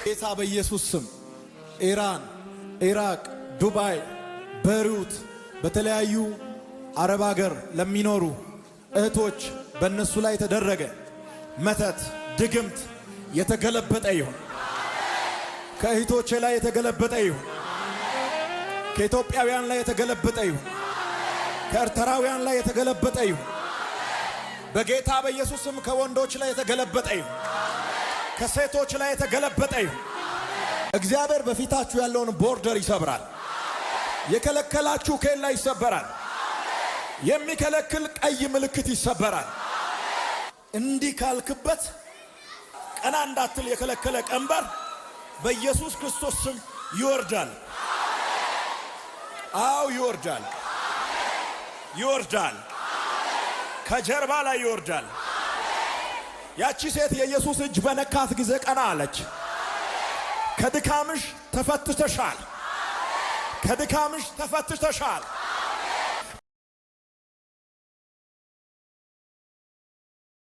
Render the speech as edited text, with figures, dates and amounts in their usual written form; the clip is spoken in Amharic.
ጌታ በኢየሱስ ስም ኢራን፣ ኢራቅ፣ ዱባይ፣ ቤሩት በተለያዩ አረብ ሀገር ለሚኖሩ እህቶች በእነሱ ላይ የተደረገ መተት፣ ድግምት የተገለበጠ ይሁን። ከእህቶቼ ላይ የተገለበጠ ይሁን። ከኢትዮጵያውያን ላይ የተገለበጠ ይሁን። ከኤርትራውያን ላይ የተገለበጠ ይሁን። በጌታ በኢየሱስ ስም ከወንዶች ላይ የተገለበጠ ይሁን። ከሴቶች ላይ የተገለበጠ ይሁን። እግዚአብሔር በፊታችሁ ያለውን border ይሰብራል። የከለከላችሁ ኬላ ይሰበራል። የሚከለክል ቀይ ምልክት ይሰበራል። እንዲህ ካልክበት ቀና እንዳትል የከለከለ ቀንበር በኢየሱስ ክርስቶስ ስም ይወርዳል። አው ይወርዳል፣ ይወርዳል፣ ከጀርባ ላይ ይወርዳል። ያቺ ሴት የኢየሱስ እጅ በነካት ጊዜ ቀና አለች። ከድካምሽ ተፈትተሻል። ከድካምሽ ተፈትተሻል።